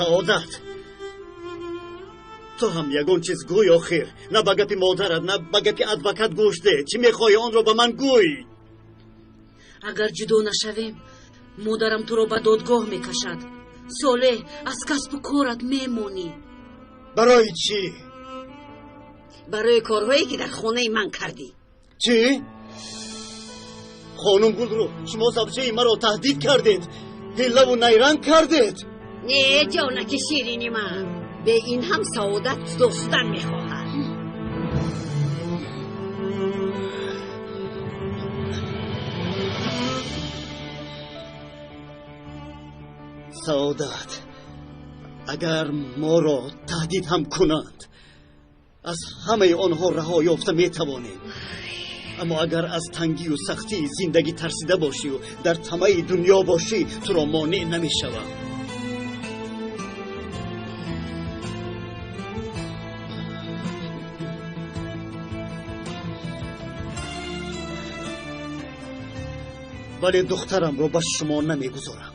Саодат, ту ҳам ягон чиз гӯй охир. На ба гапи модарат, на ба гапи адвокат гӯш деҳ. Чӣ мехоҳӣ онро ба ман гӯй. Агар ҷудо нашавем, модарам туро ба додгоҳ мекашад. Солеҳ, аз касбу корат мемонӣ. Барои чӣ? Барои корҳое ки дар хонаи ман кардӣ. Чӣ? Хонум Гулрӯ, шумо завҷаи маро таҳдид кардед, ҳиллаву найранг кардед. Не, ҷонаки ширини ман, бе ин ҳам Саодат ҷудо шудан мехоҳад. Саодат, агар моро таҳдид ҳам кунанд, аз ҳамаи онҳо раҳо ёфта метавонем. Аммо агар аз тангию сахтии зиндагӣ тарсида бошию дар тамаи дунё бошӣ, туро монеъ намешавам. Вале духтарамро ба шумо намегузорам.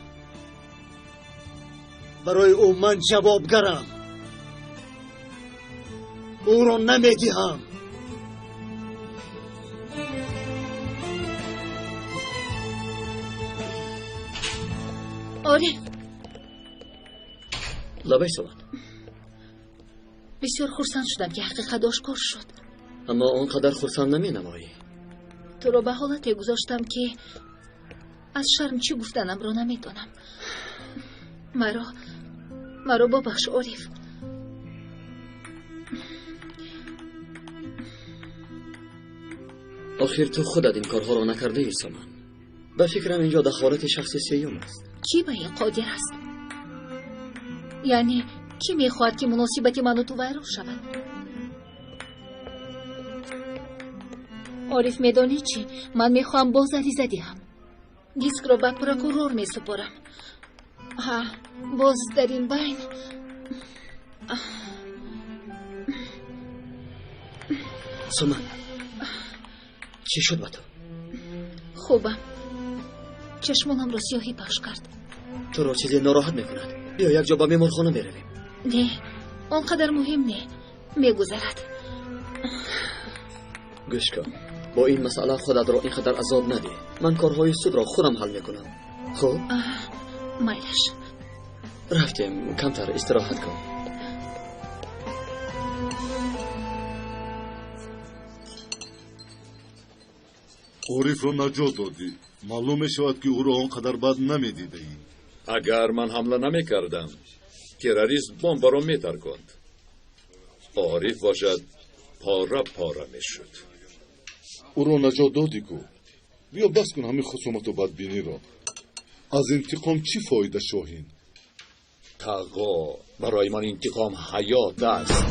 Барои ӯ ман ҷавобгарам. Ӯро намедиҳам. Ориф. Лабай Соман. Бисёр хурсанд шудам ки ҳақиқат ошкор шуд. Аммо он қадар хурсанд наменамоӣ. Туро ба ҳолате гузоштам ки аз шарм чӣ гуфтанамро намедонам. Маро бубахш, Ориф. Охир ту худат ин корҳоро накардаӣ, Соман. Ба фикрам инҷо дахолати шахси сеюм аст. Кӣ ба ин қодир аст? Яъне кӣ мехоҳад ки муносибати ману ту вайрон шавад? Ориф, медонӣ чӣ? Ман мехоҳам боз ариза диҳам. Дискро ба прокурор месупорам. Ҳа, боз дар ин байн. Соман, чӣ шуд ба ту? Хубам. Чашмонамро сиёҳӣ пахш кард. Туро чизе нороҳат мекунад? Биё якҷо ба меҳмонхона меравем. Не, он қадар муҳим не. Мегузарад. Гӯш кун, бо ин масъала худатро ин қадар азоб надеҳ. Ман корҳои судро худам ҳал мекунам. Хуб? Майлаш. Рафтем, камтар истироҳат кун. Орифро наҷот додӣ. Маълум мешавад ки ӯро он қадар бад намедидаӣ. Агар ман ҳамла намекардам, террорист бомбаро метарконд. Ориф бошад пора пора мешуд. Ӯро наҷот додӣ ку. Биё бас кун ҳамин хусумату бадбиниро. Аз интиқом чӣ фоида, Шоҳин? Тағо, барои ман интиқом ҳаёт аст.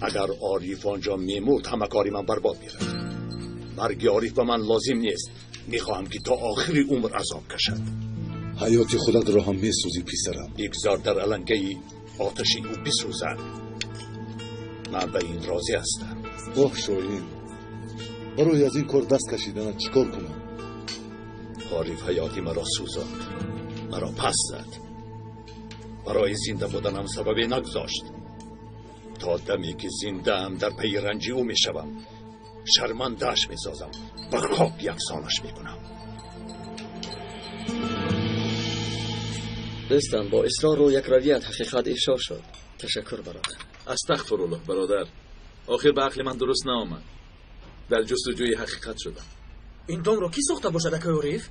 Агар Ориф онҷо мемурд, ҳама кори ман барбод мерафт. Марги Ориф ба ман лозим нест. Мехоҳам ки то охири умр азоб кашад. Ҳаёти худатро ҳам месӯзӣ, писарам. Бигзор дар алангаи оташи ӯ бисӯзад. Ман ба ин розӣ ҳастам. Оҳ, Шоҳин, барои аз ин кор даст кашиданат чӣ кор кунам? Ориф ҳаёти маро сӯзонд, маро пас зад. Барои зинда буданам сабабе нагузошт. То даме ки зиндаам дар пайи ранҷи ӯ мешавам. Шармандааш месозам, ба хок яксонаш мекунам. Дӯстам, бо исрору якравият ҳақиқат ифшо шуд. Ташаккур, бародар. Астағфируллоҳ, бародар. Охир ба ақли ман дуруст наомад. Дар ҷустуҷӯи ҳақиқат шудам. Ин домро кӣ сохта бошад, акаи Ориф?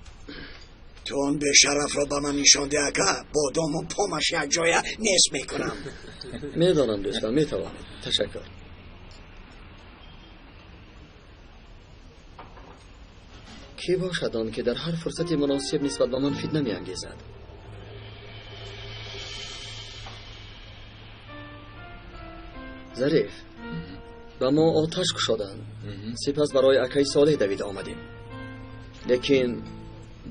Ту он бешарафро ба ман нишон деҳ, ака. Бо дому помаш якҷоя нест мекунам. Медонам, дӯстам, метавонед. Ташаккур. Кӣ бошад он ки дар ҳар фурсати муносиб нисбат ба ман фитна меангезад? Зариф, ба мо оташ кушоданд. Сипас барои акаи Солеҳ давида омадем. Лекин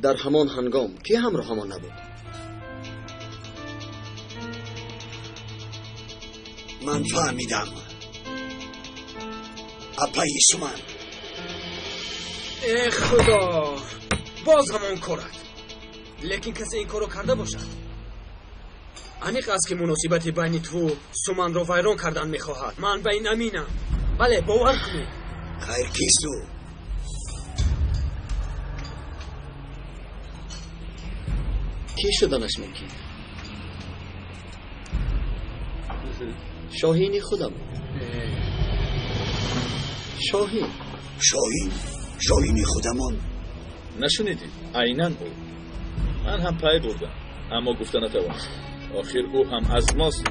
дар ҳамон ҳангом кӣ ҳамроҳамон набуд? Ман фаҳмидам. Апаи Суман. Э худо, боз ҳамон корат. Лекин касе ин корро карда бошад. Аниқ аст, ки муносибати байни ту Суманро вайрон кардан мехоҳад. Ман ба ин аминам. Бале, бовар кунед. Хайр, кист ӯ? Кӣ шуданаш мумкин? Шоҳини худам. Шоҳин. Шоҳин? Шоҳини худамон? Нашунидӣ? Айнан ӯ. Ман ҳам пай бурдам, аммо гуфта натавонистам. Охир ӯ ҳам аз мост.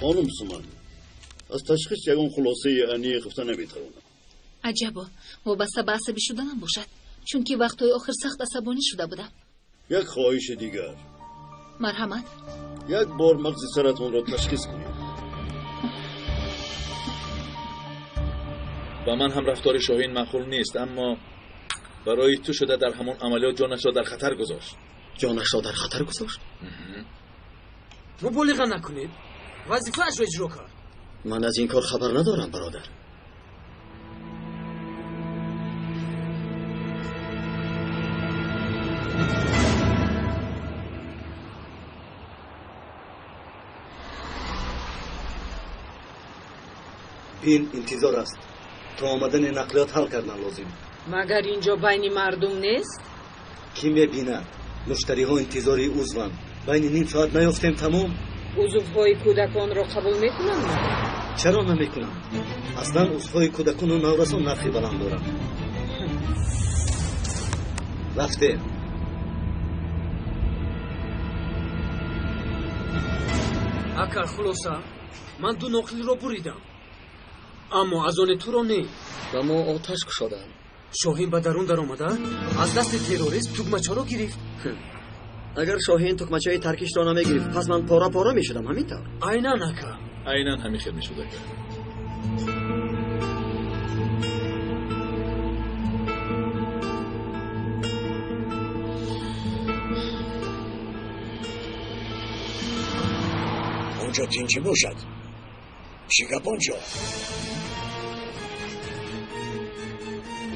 Хонум Суман, аз ташхис ягон хулосаи аниқ гуфта наметавонам. Аҷабо, вобаста ба асабӣ шуданам бошад, чунки вақтҳои охир сахт асабонӣ шуда будам. Як хоҳиши дигар. Марҳамат. Як бор мағзи саратонро ташхис кунед. Ба ман ҳам рафтори Шоҳин маъқул нест, аммо барои ту шуда дар ҳамон амалиёт ҷонашро дар хатар гузошт. Ҷонашро дар хатар гузошт? Муболиға накунед. Вазифаашро иҷро кард. Ман аз ин кор хабар надорам, бародар. Бин интизор аст. То омадани нақлиёт ҳал кардан лозим. Магар инҷо байни мардум нест? Кӣ мебинад? Муштариҳо интизори узванд. Байни ним соат наёфтем, тамом. Узвҳои кӯдаконро қабул мекунанд? Чаро намекунанд? Аслан узвҳои кӯдакону наврасон нархи баланд доранд. Рафтем. Ака, хулоса, ман ду ноқилро буридам, аммо аз оне туро не. Ба мо оташ кушоданд. Шоҳин ба дарун даромада аз дасти террорист тугмачаро гирифт. Агар Шоҳин тукмачаи таркишро намегирифт, пас ман пора-пора мешудам, ҳамин тавр? Айнан, ака. Айнан ҳамин хел мешуд, ака. Онҷо тинчӣ бошад? Чӣ гап онҷо?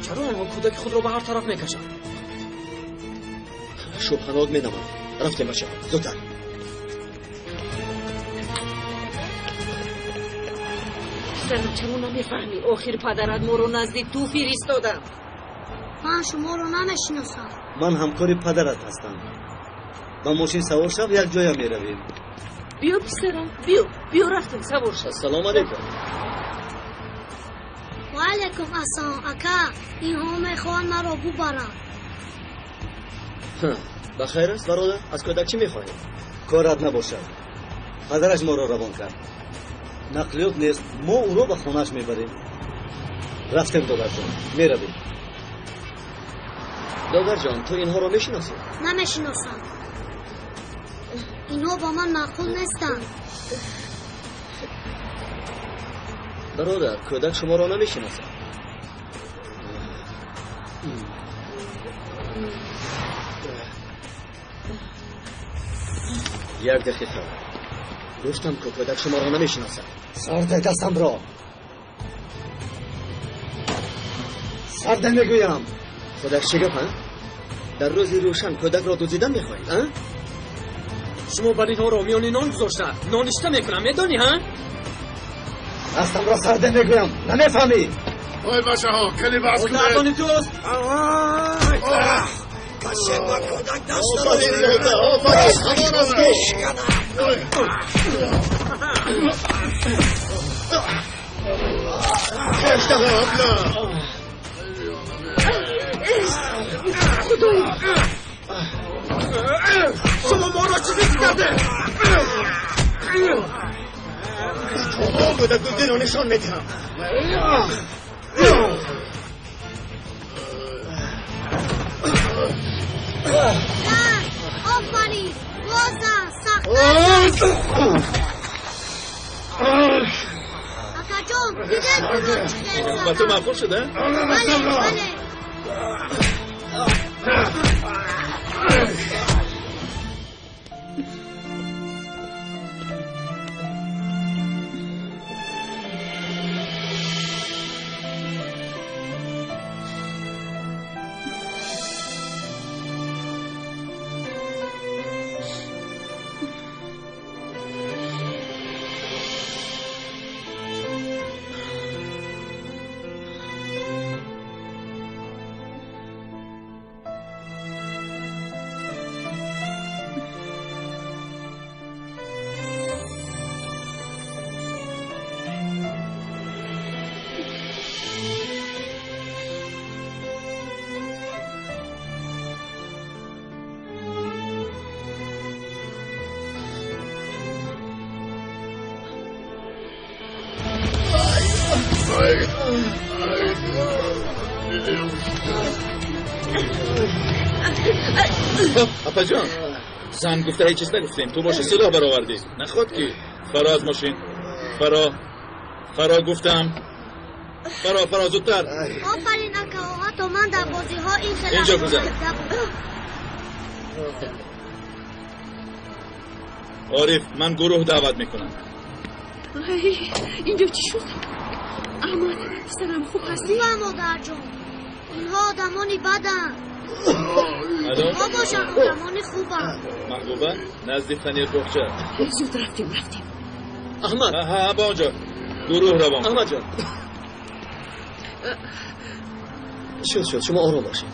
Чаро онҳо кӯдаки худро ба ҳар тараф мекашанд? Шубҳанок менамояд. Рафтем, бачаҳо, зудтар. Писарам, чаро намефаҳмӣ? Охир падарат моро назди ту фиристоданд. Ман шуморо намешиносам. Ман ҳамкори падарат ҳастам. Ба мошин савор шав, як ҷоя меравем. Биё, писарам, биё, биё, рафтем, савор шав. Ассалому алайкум. Ва алайкум ассалом, ака. Инҳо мехоҳанд маро бубаранд. Ба хайр аст, бародар? Аз кӯдак чӣ мехоҳед? Корат набошад. Падараш моро равон кард. Нақлиёт нест, мо ӯро ба хонааш мебарем. Рафтем, додарҷон, меравем. Додарҷон, ту инҳоро мешиносӣ? Намешиносам. Инҳо ба ман маъқул нестанд. Бародар, кӯдак шуморо намешиносад. Як дақиқа. Гуфтам, ки кӯдак шуморо намешиносад. Сарде дастамро. Сарде мегӯям. Худак чӣ гап, а? Дар рӯзи рӯшан кӯдакро дуздидан мехоҳед, а? Шумо бар инҳоро миёни нон гузошта ноништа мекунам, медонӣ, ҳа? Дастамро сарде мегӯям, намефаҳмӣ? Ой, бачаҳо, кани бас кунед. Одани туст. Касе ба кӯдак даст Офарин, Лода, офарин, ҳамон аст ку. Худоё! Шумо моро чӣ ҳис кардед? Кӯдак дуздиро нишон медиҳам. Офарин, бозан, сахттар. Акаҷон, дидед ӯро чӣ хел Ба ту задам? маъқул шуда? Бале, бале. Апаҷон, зан гуфта ҳеҷ чиз нагуфтем. Ту боша силоҳ баровардӣ. Наход ки фаро аз мошин. Фаро, фаро гуфтам. Фаро, фаро зудтар. Офарин ака, ҳатто ман дар бозиҳо ин хел инҷо гузар. Ориф, ман гурӯҳ даъват мекунам. Инҷо чӣ шуд? Аҳмад, писарам, хуб ҳастӣ? Хубам, модарҷон. Инҳо одамони баданд. Мо бошанд одамони хубанд. Маҳбуба, назди панирбоғча. Зуд рафтем, рафтем. Аҳмад. Ҳа, ба онҷо. Гурӯҳ равон. Аҳмадҷон. Шуд, шуд, шумо ором бошед.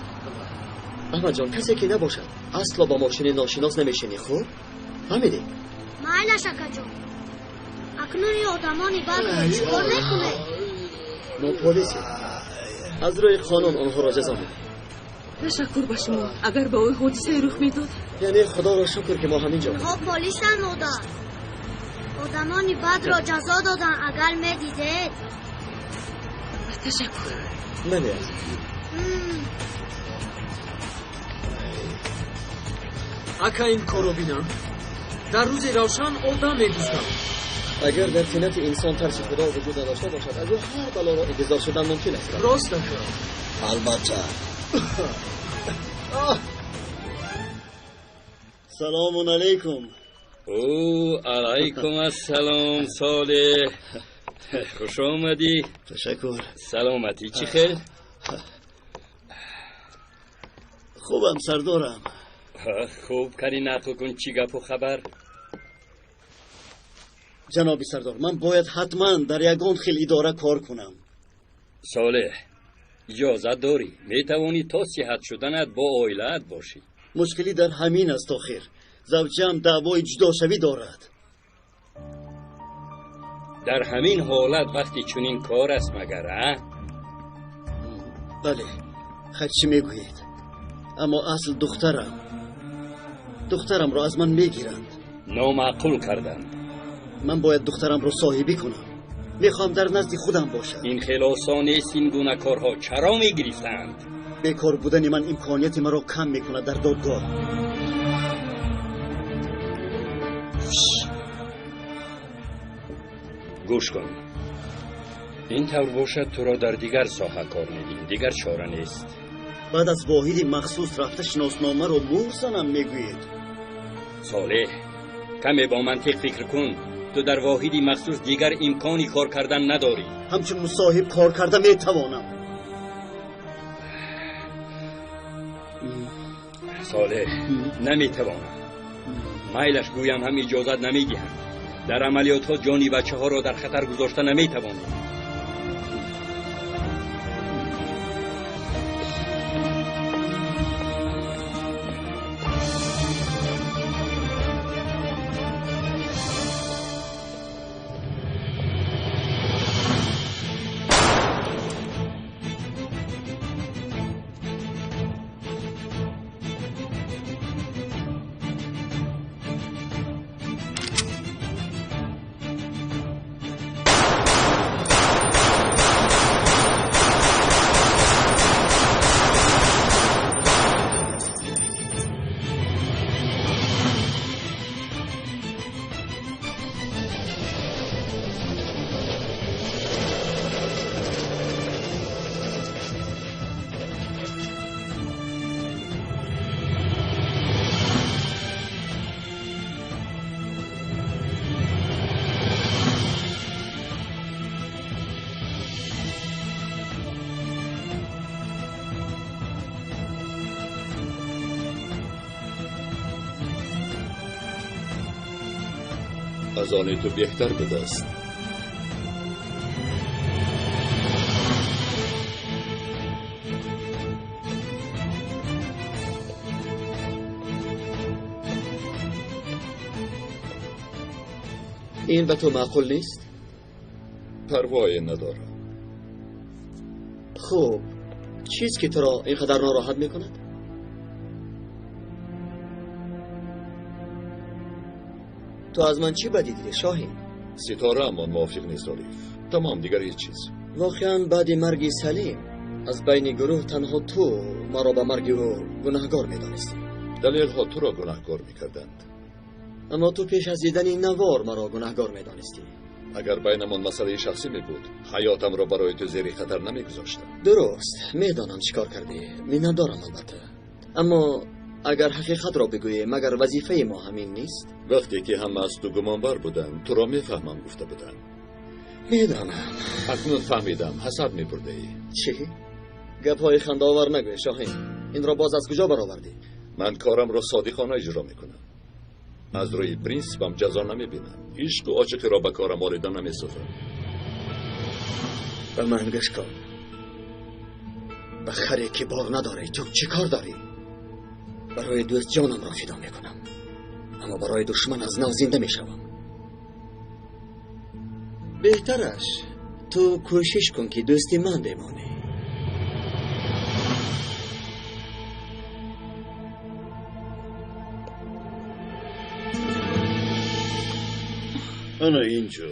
Аҳмадҷон, касе ки набошад, асло ба мошини ношинос намешинӣ, хуб? Фаҳмидӣ? Майлаш, акаҷон. Акнун ин одамони бадро чӣ кор мекунед? Мо полисем. Аз рӯи қонун онҳоро ҷазо медиҳем. Ташаккур ба шумо. Агар ба ӯ ҳодисае рух медод. Яъне худоро шукр ки мо ҳамин ҷо. Инҳо полисанд, модар. Одамони бадро ҷазо доданд, агар медидед. Ташаккур. Бале, азиз. Ака, ин корро бинам. Дар рӯзи равшан одам медуздам. Агар дар тинати инсон тарси худо вуҷуд надошта бошад, аз ӯ ҳар балоро интизор шудан мумкин аст. Рост, ака. Албатта. Салому алайкум. О, алайкум ассалом, Солеҳ. Хуш омадӣ. Ташаккур. Саломатӣ чӣ хел? Хубам, сардорам. Хуб, кани нақл кун, чӣ гапу хабар? Ҷаноби сардор, ман бояд ҳатман дар ягон хел идора кор кунам. Солеҳ, иҷозат дорӣ, метавонӣ то сиҳат шуданат бо оилаат бошӣ. Мушкилӣ дар ҳамин аст охир. Завҷаам даъвои ҷудошавӣ дорад. Дар ҳамин ҳолат вақти чунин кор аст магар, а? Бале, хайр, чӣ мегӯед? Аммо асл духтарам. Духтарамро аз ман мегиранд. Номаъқул карданд. Ман бояд духтарамро соҳибӣ кунам. Мехоҳам дар назди худам бошад. Ин хеле осон нест, ин гуна корҳо чаро мегирифтанд? Бекор будани ман имконияти маро кам мекунад дар додгоҳ. Гӯш кун, ин тавр бошад туро дар дигар соҳа кор медиҳем, дигар чора нест. Баъд аз воҳиди махсус рафта шиносномаро мӯр занам мегӯед. Солеҳ, каме бо мантиқ фикр кун. Ту дар воҳиди махсус дигар имкони кор кардан надорӣ. Ҳамчун мусоҳиб кор карда метавонам. Солеҳ, наметавонам. Майлаш гӯям ҳам иҷозат намедиҳам. Дар амалиётҳо ҷони бачаҳоро дар хатар гузошта наметавонем. از آن تو بهتر بوده است. این به تو معقول نیست؟ پروای ندارم. خوب، چیز که تو را اینقدر ناراحت میکند؟ تو از من چی بدی دیدی شاهین؟ ستاره امان موافق نیست عارف. تمام، دیگر هیچ چیز. Воқеан баъди марги Салим аз байни гурӯҳ танҳо ту маро ба марги ӯ гунаҳгор медонистӣ. Далелҳо туро гунаҳгор мекарданд. Аммо ту пеш аз дидани навор маро гунаҳгор медонистӣ. Агар байнамон масъалаи шахсӣ мебуд, ҳаётамро барои ту зери хатар намегузоштам. Дуруст, медонам чӣ кор кардӣ. Миннатдорам албатта. Аммо агар ҳақиқатро бигӯем, магар вазифаи мо ҳамин нест? Вақте ки ҳама аз ту гумонбар буданд, туро мефаҳмам гуфта будам. Медонам. Акнун фаҳмидам, ҳасад мебурдаӣ. Чӣ? Гапҳои хандаовар нагӯй, Шоҳин. Инро боз аз куҷо баровардӣ? Ман корамро содиқона иҷро мекунам. Аз рӯи принсипам ҷазо намебинам. Ишқу ошиқиро ба корам орида намесозам. Ба ман гӯш кун. Ба харе ки бор надорӣ, ту чӣ кор дорӣ? Барои дӯст ҷонамро фидо мекунам, аммо барои душман аз нав зинда мешавам. Беҳтараш ту кӯшиш кун ки дӯсти ман бемонӣ. Ана инҷо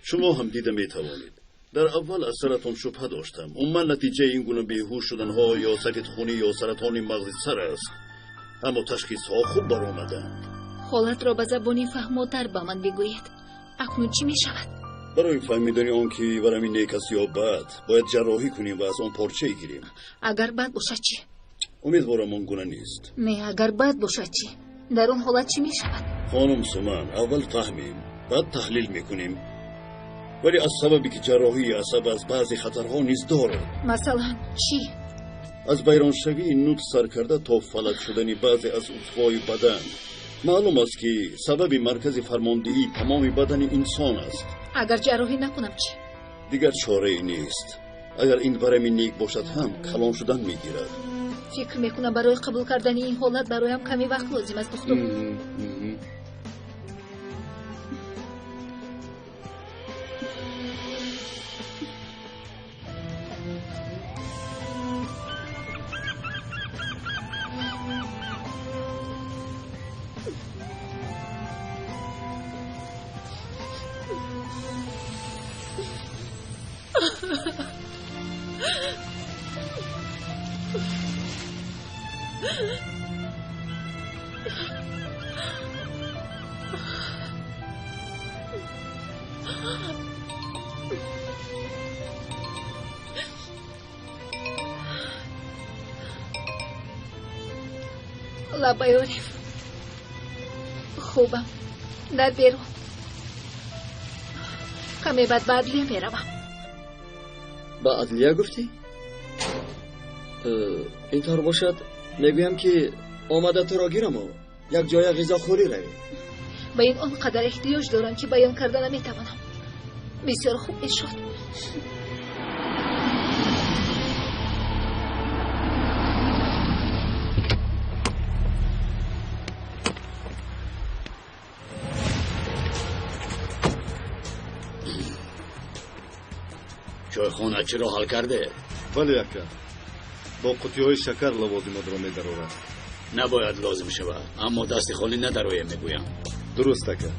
шумо ҳам дида метавонед. Дар аввал аз саратон шубҳа доштам. Умуман натиҷаи ин гуна беҳуш шуданҳо ё сакитхунӣ ё саратони мағзи сар аст. Аммо ташхисҳо хуб баромаданд. Ҳолатро ба забони фаҳмотар ба ман бигӯед. Акнун чӣ мешавад? Барои фаҳмидани он ки варами нек аст ё бад, бояд ҷарроҳӣ кунем ва аз он порчае гирем. Агар бад бошад чӣ? Умедворам он гуна нест. Не, агар бад бошад чӣ? Дар он ҳолат чӣ мешавад? Хонум Суман, аввал фаҳмем, баъд таҳлил мекунем. Вале аз сабабе ки ҷарроҳии асаб аз баъзе хатарҳо низ дорад. Масалан чӣ? Аз вайроншавии нутқ сар карда то фалаҷ шудани баъзе аз узвҳои бадан. Маълум аст ки сабаби маркази фармондиҳии тамоми бадани инсон аст. Агар ҷарроҳӣ накунам чӣ? Дигар чорае нест. Агар ин варами нек бошад ҳам калон шудан мегирад. Фикр мекунам барои қабул кардани ин ҳолат бароям каме вақт лозим аст, духтур. Лабай Ориф, хубам, дар берун. Каме баъд ба адлия меравам. Ба адлия гуфтӣ? Ин тавр бошад, мегӯям ки омада туро гираму як ҷоя ғизохӯрӣ равем. Ба ин он қадар эҳтиёҷ дорам ки баён карда наметавонам. Бисёр хуб мешуд. Чойхоначиро ҳал карде? Бале, ака. Бо қутиҳои шакар лавозимотро медарорад. Набояд лозим шавад, аммо дасти холӣ надароем, мегӯям. Дуруст, ака.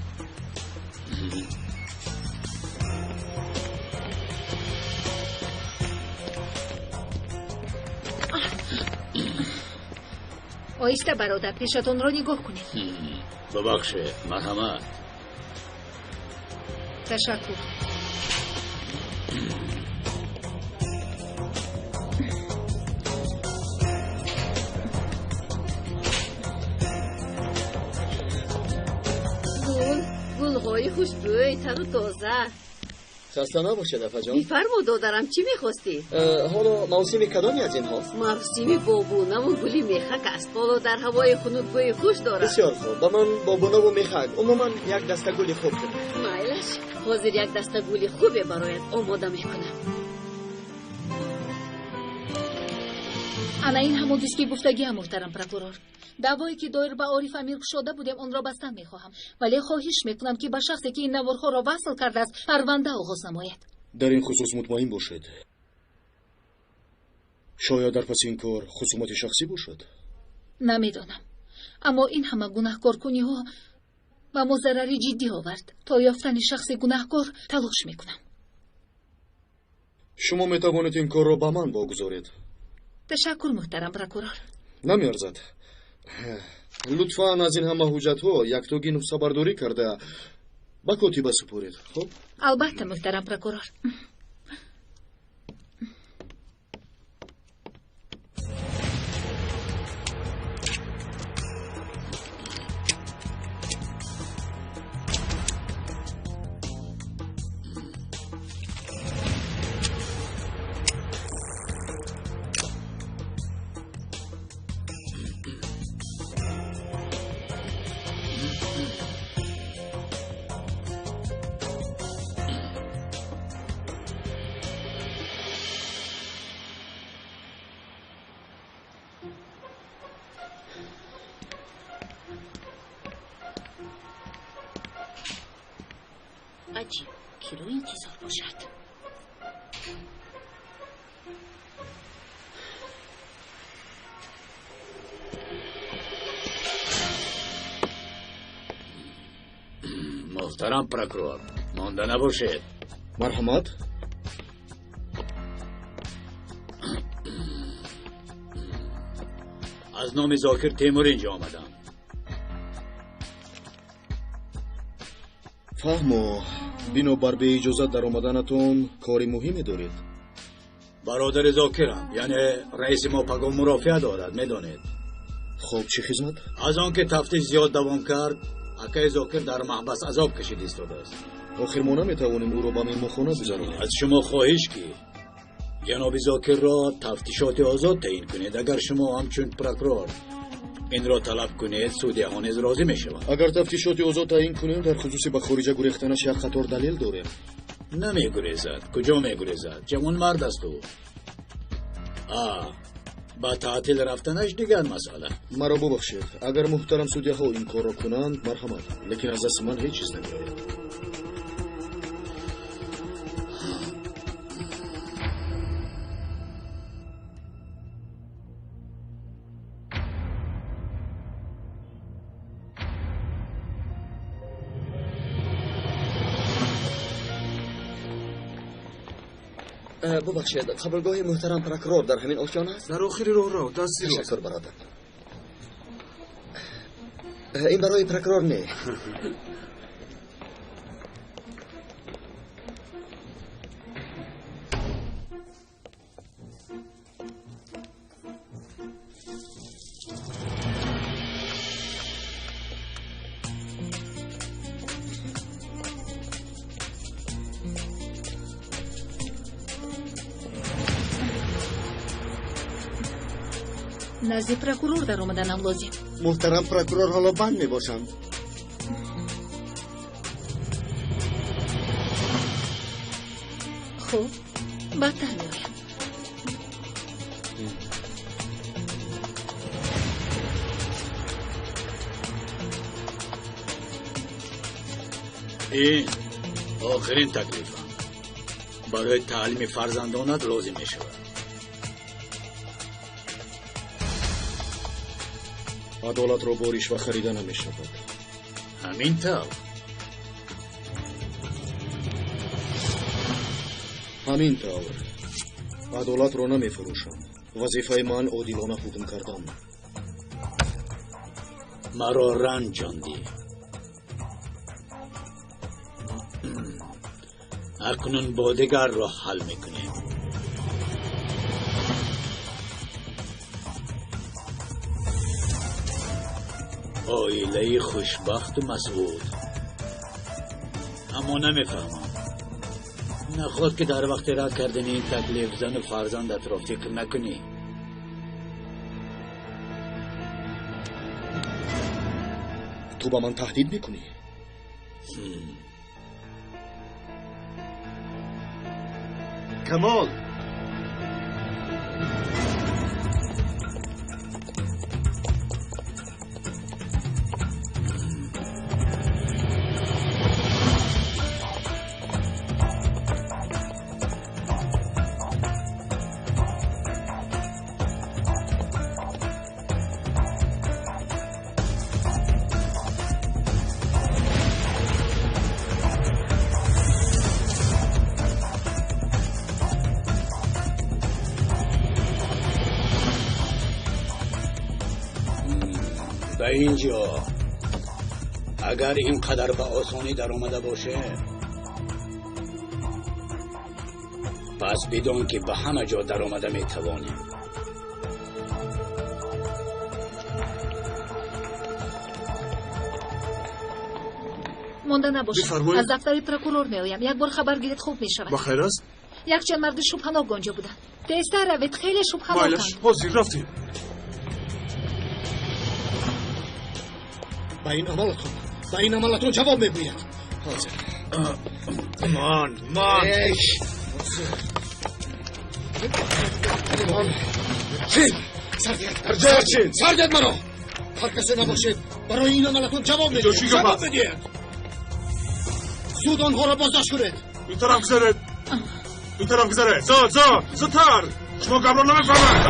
Оҳиста, бародар, пешатонро нигоҳ кунед. Бубахшед, марҳамат. Ташаккур. Гулҳои хушбӯй, тару тоза. Хаста набошед, апаҷон. Бифармо, додарам, чӣ мехостӣ? Ҳоло мавсими кадоме аз инҳост? Мавсими бобунаву гули мехак аст. Ҳоло дар ҳавои хунук бӯи хуш дорад. Бисёр хуб. Ба ман бобунаву мехак, умуман як даста гули хуб кунед. Майлаш, ҳозир як даста гули хубе бароят омода мекунам. Ана ин ҳамон диски гуфтагиам, муҳтарам прокурор. Даъвое ки доир ба Ориф Амир кушода будем, онро бастан мехоҳам. Вале хоҳиш мекунам ки ба шахсе ки ин наворҳоро васл кардааст, парванда оғоз намояд. Дар ин хусус мутмаин бошед. Шояд дар паси ин кор хусумати шахсӣ бошад? Намедонам. Аммо ин ҳама гунаҳкоркуниҳо ба мо зарари ҷиддӣ овард. То ёфтани шахси гунаҳкор талош мекунам. Шумо метавонед ин корро ба ман вогузоред. Ташаккур, муҳтарам прокурор. Намеарзад. Лутфан аз ин ҳама ҳуҷҷатҳо яктоги нусхабардорӣ карда ба котиба супоред. Хуб? Албатта, муҳтарам прокурор. Аҷиб, киро интизор бошад? Муҳтарам прокурор, монда набошед. Марҳамат. Аз номи Зокир Темур инҷо омадам. Фаҳмо, бинобар беиҷозат даромаданатон кори муҳиме доред. Бародари Зокирам, яъне раиси мо пагоҳ мурофиа дорад, медонед. Хоб, чӣ хизмат? Аз он ки тафтиш зиёд давом кард, акаи Зокир дар маҳбас азоб кашид истодааст. Охир мо наметавонем ӯро ба меҳмонхона гузаронем. Аз шумо хоҳиш ки ҷаноби Зокирро тафтишоти озод таъин кунед. Агар шумо ҳамчун прокурор инро талаб кунед, судяҳо низ розӣ мешаванд. Агар тафтишоти озод таъин кунем, дар хусуси ба хориҷа гурехтанаш як қатор далел дорем. Намегурезад. Куҷо мегурезад? Ҷавонмард аст ӯ. Ба таътил рафтанаш дигар масъала. Маро бубахшед, агар муҳтарам судяҳо ин корро кунанд, марҳамат, лекин аз дасти ман ҳеҷ чиз намеояд. Бубахшед, қабулгоҳи муҳтарам прокурор дар ҳамин ошёна аст? Дар охири роҳро, дасти рост. Ташаккур, бародар. Ин барои прокурор не. Назди прокурор даромаданам лозим. Муҳтарам прокурор ҳоло банд мебошанд. Хуб, баъдтар меоям. Ин охирин таклифам. Барои таълими фарзандонат лозим мешавад. Адолатро бо ришва харида намешавад. Ҳамин тавр. Ҳамин тавр. Адолатро намефурӯшам. Вазифаи ман одилона ҳукм кардан. Маро ранҷондӣ. Акнун бо дигар роҳ ҳал мекунем. Оилаи хушбахту масъуд. Аммо намефаҳмам, наход ки дар вақти рад кардани ин таклиф зану фарзандатро фикр накунӣ. Ту ба ман таҳдид мекунӣ? Камол! Ба ин ҷо агар ин қадар ба осонӣ даромада бошем, пас бидон ки ба ҳама ҷо даромада метавонем. Монда набошад. Аз дафтари прокурор меоям. Як бор хабар гиред, хуб мешавад. Ба хайр аст? Якчанд марди шубҳанок онҷо буданд. Тезтар равед, хеле шубҳаноканд. Майлаш, ҳозир рафтем. Ба ин амалатон, ба ин амалатон ҷавоб мегӯяд. Ҳозир. Ман, ман. Чин! Сардият! Дар ҷоя чин! Сардият маро! Ҳар касе набошед, барои ин амалатон ҷавоб медиҳед. Ҷавоб медиҳед! Зуд онҳоро боздошт кунед. Ин тараф гузаред. Ин тараф гузаред. Зуд, зуд, зудтар! Шумо гапро намефаҳмед.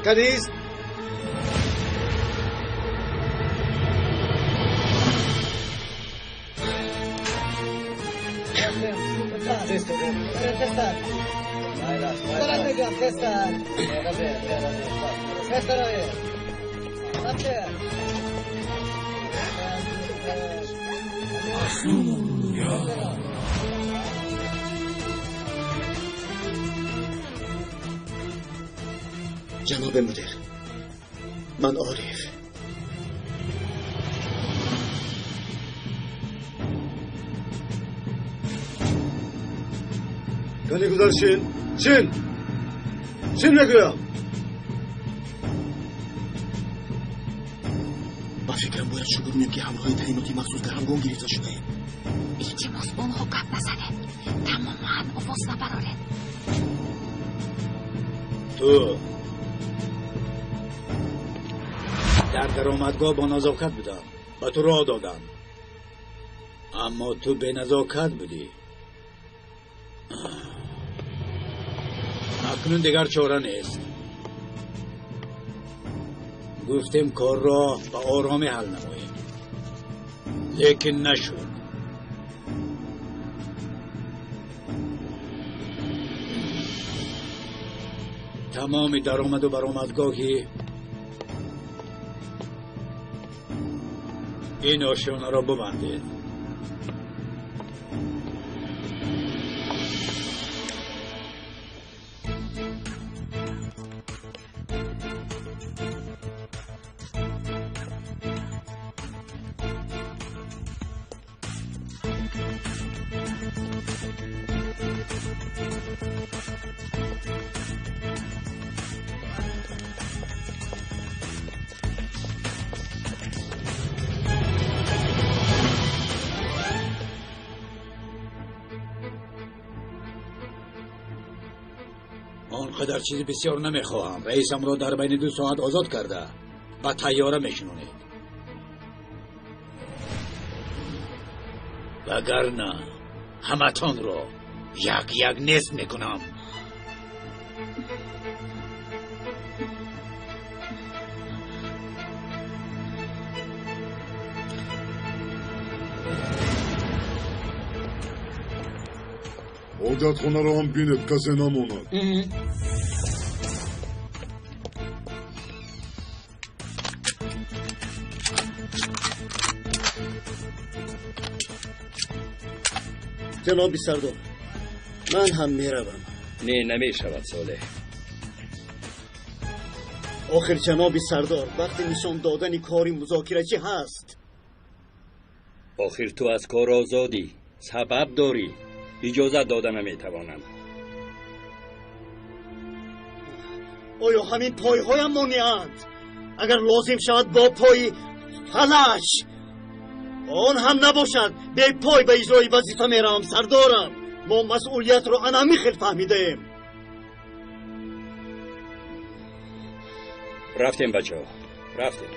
Каниз! جناب مدیر، من عارف. کنی گذار چین چین چین میگویم. Ба фикрам бояд шукр кунем ки ҳамроҳи таъиноти махсус дар ҳангом гирифта шудаем. Илтимос, бо онҳо гап назанед. Тамоман овоз набароред. Ту дар даромадгоҳ бо назокат будам, ба ту роҳ додам, аммо ту беназокат будӣ. Акнун дигар чора нест. Гуфтем корро ба оромӣ ҳал намоем, лекин нашуд. Тамоми даромаду баромадгоҳи ин ошёнаро бубандед. Он қадар чизи бисёр намехоҳам. Раисамро дар байни 2 соат озод карда ба тайёра мешинонед. Вагарна ҳаматонро як як нест мекунам. Ҳоҷатхонаро ҳам бинед, касе намонад. Ҷаноби сардор, ман ҳам меравам. Не, намешавад, Солеҳ. Охир ҷаноби сардор, вақти нишон додани кори музокирачӣ ҳаст. Охир ту аз кор озодӣ, сабаб дорӣ. Иҷозат дода наметавонам. Оё ҳамин пойҳоям монеанд? Агар лозим шавад бо пои фалаҷ, он ҳам набошад, бепой ба иҷрои вазифа меравам. Сардорам, мо масъулиятро ана ҳамин хел фаҳмидаем. Рафтем, бачаҳо, рафтем.